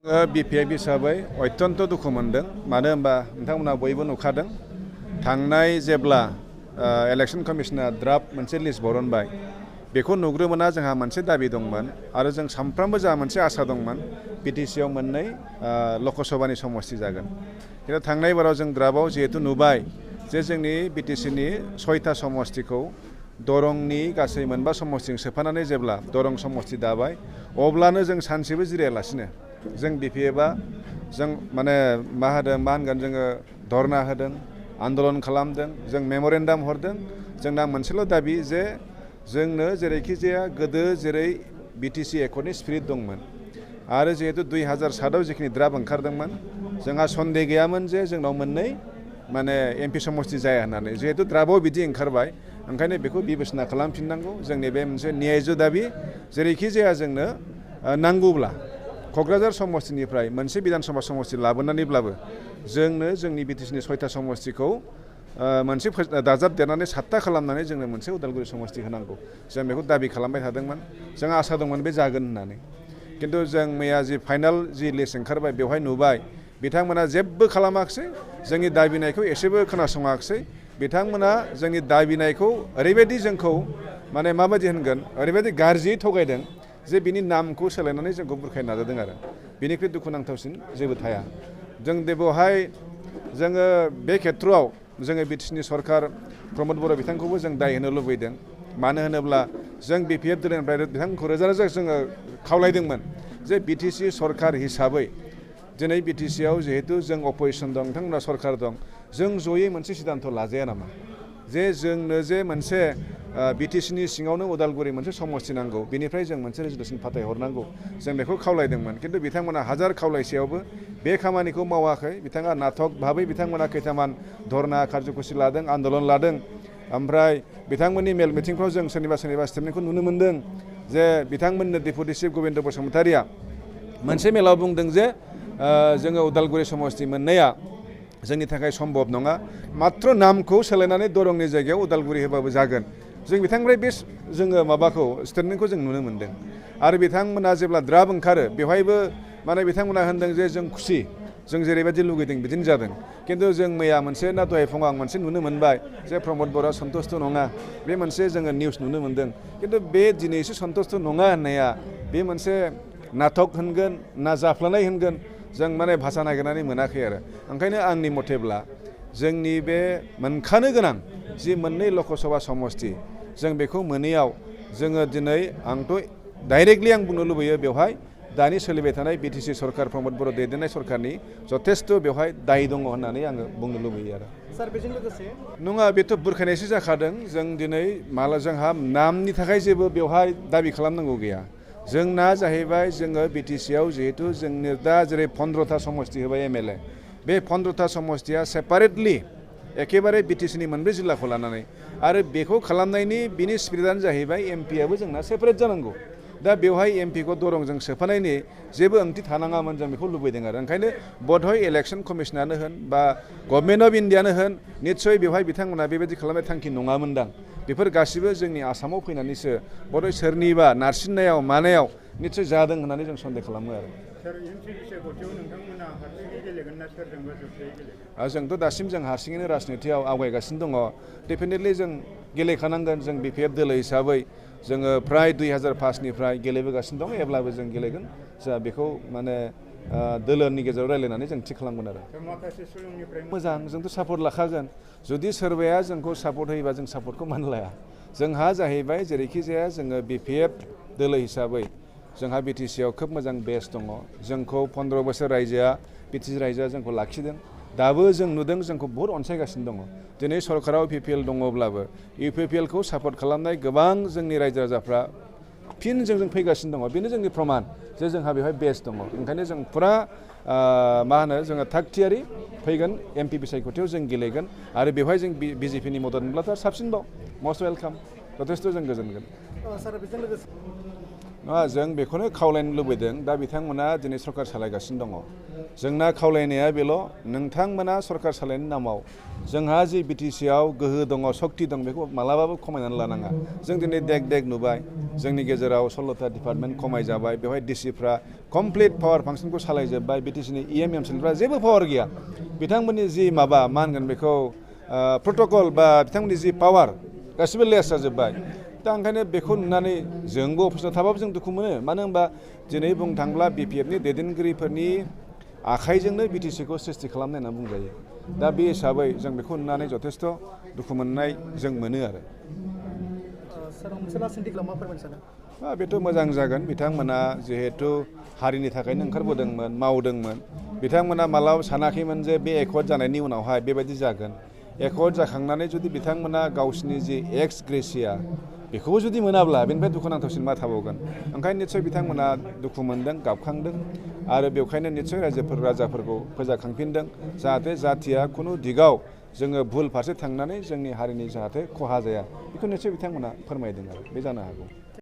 BPF हिसाबै अत्यन्त दुखु मोनदों मानो होनबा नोंथांमोना बयबो नुखादों थांनाय जेब्ला इलेक्शन कमिशना ड्राफ्ट मोनसे लिस्ट बरनबाय बेखौ नुग्रोमोना जोंहा मोनसे दाबि दंमोन आरो जों सानफ्रोमबो जोंहा मोनसे आसा दंमोन बिटिसिआव मोननै लकसभानि समस्ति जागोन खिन्थु थांनाय बाराव जों ड्राफ्टआव जिहेतु नुबाय जे जोंनि बिटिसिनि 6टा समस्तिखौ दरंनि गासै मोनबा समस्तिजों सोफानानै जेब्ला दरं समस्ति दाबाय अब्लानो जों सानसेबो जिरायालासिनो जों BPFआ जों माने मा होनगोन जोङो धरना होदों आन्दोलन खालामदों जों मेमोरेन्डाम हरदों जोंना मोनसेल' दाबि जे जोंनो जेरैखि जाया गोदो जेरै बिटिसि एकर्डनि स्पिरिट दंमोन आरो जिहेतु 2007आव जिखिनि ड्राफ्ट ओंखारदोंमोन जोंहा सन्देह गैयामोन जे जोंनाव मोननै माने MP समस्ति जाया होननानै जिहेतु ड्राफ्टआव बिदि ओंखारबाय ओंखायनो बेखौ बिबेचना खालामफिननांगौ जोंनि बे मोनसे न्यायज दाबि जेरैखि जाया जोंनो नांगौब्ला क'क्राझार समस्तिनिफ्राय मोनसे बिधानसभा समस्ति लाबोनानैब्लाबो जोंनो जोंनि बिटिसिनि 6टा समस्तिखौ मोनसे दाजाबदेरनानै 7टा खालामनानै जोंनो मोनसे उदालगुरि समस्ति होनांगौ जों बेखौ दाबि खालामबाय थादोंमोन जों आसा दंमोन बे जागोन होननानै किन्तु जों मैया जि फाइनाल जि लिस्ट ओंखारबाय बेवहाय नुबाय बिथांमोना जेबो खालामाखिसै जोंनि दाबिनायखौ एसेबो खोनासङाखिसै बिथांमोना जोंनि दाबिनायखौ ओरैबायदि जोंखौ माने माबायदि होनगोन ओरैबायदि गाज्रियै थगायदों जे बिनि नामखौ सोलायनानै जोंखौ बुरखायनो नाजादों आरो बिनिख्रुइ दुखुनांथावसिन जेबो थाया जों बेवहाय जोङो बे खेत्रआव जोङो बिटिसिनि सरकार प्रमद बर' बिथांखौबो जों दाय होनो लुबैदों मानो होनोब्ला जों BPF दोलोनिफ्राय बिथांखौ रोजा रोजा जोङो खावलायदोंमोन जे बिटिसि सरकार हिसाबै दिनै बिटिसिआव जिहेतु जों अपोजिसन दं नोंथांमोना सरकार दं जों जयै मोनसे सिद्धान्त लाजाया नामा जे जोंनो जे मोनसे बिटिसिनि सिङावनो उदालगुरि मोनसे समस्ति नांगौ बेनिफ्राय जों मोनसे रेजुलेसन फाथायहरनांगौ जों बेखौ खावलायदोंमोन किन्तु बिथांमोना हाजार खावलायसेयावबो बे खामानिखौ मावाखै बिथाङा नाटक भाबै बिथांमोना खैथामान धरना कार्यकुसि लादों आन्दोलन लादों ओमफ्राय बिथांमोननि मेल मिटिंफ्राव जों सोरनिबा स्टेटमेन्टखौ नुनो मोन्दों जे बिथांमोननो डेपुटि चिफ गबिन्द बसुमतारिया मोनसे मेलाव बुंदों जे जोङो उदालगुरि समस्ति मोननाया जोंनि थाखाय सम्भब नङा मात्र नामखौ सोलायनानै दरंनि जायगायाव उदालगुरि होबाबो जागोन जों बिथांनिफ्राय बे जोङो माबाखौ स्टेटमेन्टखौ जों नुनो मोन्दों आरो बिथांमोना जेब्ला ड्राफ्ट ओंखारो बेवहायबो माने बिथांमोना होनदों जे जों खुसि जों जेरैबायदि लुगैदों बिदिनो जादों किन्तु जों मैया मोनसे ना दहाय फुङाव आं मोनसे नुनो मोनबाय जे प्रमद बर'आ सन्तुष्ट नङा बे मोनसे जोङो निउस नुनो मोन्दों किन्तु बे दिनैसो सन्तुष्ट नङा होननाया बे मोनसे नाटक होनगोन ना जाफ्लानाय होनगोन जों माने भाषा नागिरनानै मोनाखै आरो ओंखायनो आंनि मथेब्ला जोंनि बे मोनखानो गोनां जि मोननै लकसभा समस्ति जों बेखौ मोनैयाव जोङो दिनै आंथ' डाइरेक्टलि आं बुंनो लुबैयो बेवहाय दानि सोलिबाय थानाय बिटिसि सरकार प्रमद बर' दैदेननाय सरकारनि जथेस्थ' बेवहाय दाय दङ होननानै आङो बुंनो लुबैयो आरो सार बेजों लोगोसे नङा बेथ' बुरखायनायसो जाखादों जों दिनै जोंहा नामनि थाखाय जेबो बेवहाय दाबि खालामनांगौ गैया जोंना जाहैबाय जोङो बिटिसिआव जिहेतु जोंनो दा जेरै 15टा समस्ति होबाय MLA बे 15टा समस्तिया सेपारेटलि एखेबारे बिटिसिनि मोनब्रै जिल्लाखौ लानानै आरो बेखौ खालामनायनि बिनि स्पिरिटआनो जाहैबाय MPआबो जोंना सेपारेट जानांगौ दा बेवहाय MPखौ दरंजों सोफानायनि जेबो ओंथि थानाङामोन जों बेखौ लुबैदों आरो ओंखायनो बधय इलेक्शन कमिशनानो होन बा गभर्नमेन्ट अफ इन्डियानो होन निस्सय बेवहाय बिथांमोना बेबायदि खालामनाय थांखि नङामोनदां बेफोर गासिबो जोंनि आसामाव फैनानैसो बधय सोरनिबा नारसिननायाव मानायाव निस्सय जादों होननानै जों सन्देह खालामो आरो जोंथ' दासिम जों हारसिङैनो राजनितियाव आवगायगासिनो दङ डेफिनेटलि जों गेलेखानांगोन जों BPF दोलो हिसाबै जोङो फ्राय 2005निफ्राय गेलेबोगासिनो दं एब्लाबो जों गेलेगोन जोंहा बेखौ माने दोलोनि गेजेराव रायलायनानै जों थिग खालामगोन आरो मोजां जोंथ' सापर्ट लाखागोन जुदि सोरबाया जोंखौ सापर्ट होयोबा जों सापर्टखौ मानो लाया जोंहा जाहैबाय जेरैखि जाया जोङो BPF दोलो हिसाबै जोंहा बिटिसिआव खोब मोजां बेस दङ जोंखौ 15 बोसोर बिटिसि रायजोआ जोंखौ लाखिदों दाबो जों नुदों जोंखौ बहुत अनसायगासिनो दङ दिनै सरकाराव UPPL दङब्लाबो UPPLखौ सापर्ट खालामनाय गोबां जोंनि रायजो राजाफ्रा फिन जोंजों फैगासिनो दङ बेनो जोंनि प्रमान जे जोंहा बेवहाय बेस दङ ओंखायनो जों फुरा मा होनो जोङो थागथियारि फैगोन MP बिसायख'थियाव जों गेलेगोन आरो बेवहाय जों BJPनि मदद मोनब्लाथ' साबसिनबाव मस्ट वेलकाम जथेस्थ' जों गोजोनगोन नङा जों बेखौनो खावलायनो लुबैदों दा बिथांमोना दिनै सरकार सालायगासिनो दङ जोंना खावलायनाया बेल' नोंथांमोना सरकार सालायनायनि नामाव जोंहा जि बिटिसिआव गोहो दङ सक्ति दं बेखौ मालाबाबो खमायनानै लानाङा जों दिनै देग नुबाय जोंनि गेजेराव 16टा डिपार्टमेन्ट खमायजाबाय बेवहाय डिसिफ्रा कमप्लिट पावार फांसनखौ सालायजोब्बाय बिटिसिनि एमसिलफ्रा जेबो पावार गैया बिथांमोननि जि माबा मा होनगोन बेखौ प्रट'कल बा बिथांमोननि जि पावार गासिबो लेस जाजोब्बाय दा ओंखायनो बेखौ नुनानै जोंबो अफिसाव थाबाबो जों दुखु मोनो मानो होनबा दिनै बुंनो थाङोब्ला बिपिएफनि दैदेनगिरिफोरनि आखाइजोंनो बिटिसिखौ सृष्टि खालामनाय होनना बुंजायो दा बे हिसाबै जों बेखौ नुनानै जथेस्थ' दुखु मोननाय जों मोनो आरो बेथ' मोजां जागोन बिथांमोना जिहेथु हारिनि थाखायनो ओंखारबोदोंमोन मावदोंमोन बिथांमोना मालाबा सानाखैमोन जे बे एकर्ड जानायनि उनावहाय बेबायदि जागोन एकर्ड जाखांनानै जुदि बिथांमोना गावसिनि जि एक्स ग्रेसिया बेखौबो जुदि मोनाब्ला बेनिफ्राय दुखुनांथावसिन मा थाबावगोन ओंखायनो निस्सय बिथांमोना दुखु मोनदों गाबखांदों आरो बेवखायनो निस्सय राजाफोरखौ फोजाखांफिनदों जाहाथे जाथिया खुनु दिगाव जोङो भुल फारसे थांनानै जोंनि हारिनि जाहाथे खहा जाया बेखौ निस्सय बिथांमोना फोरमायदों आरो बे जानो हागौ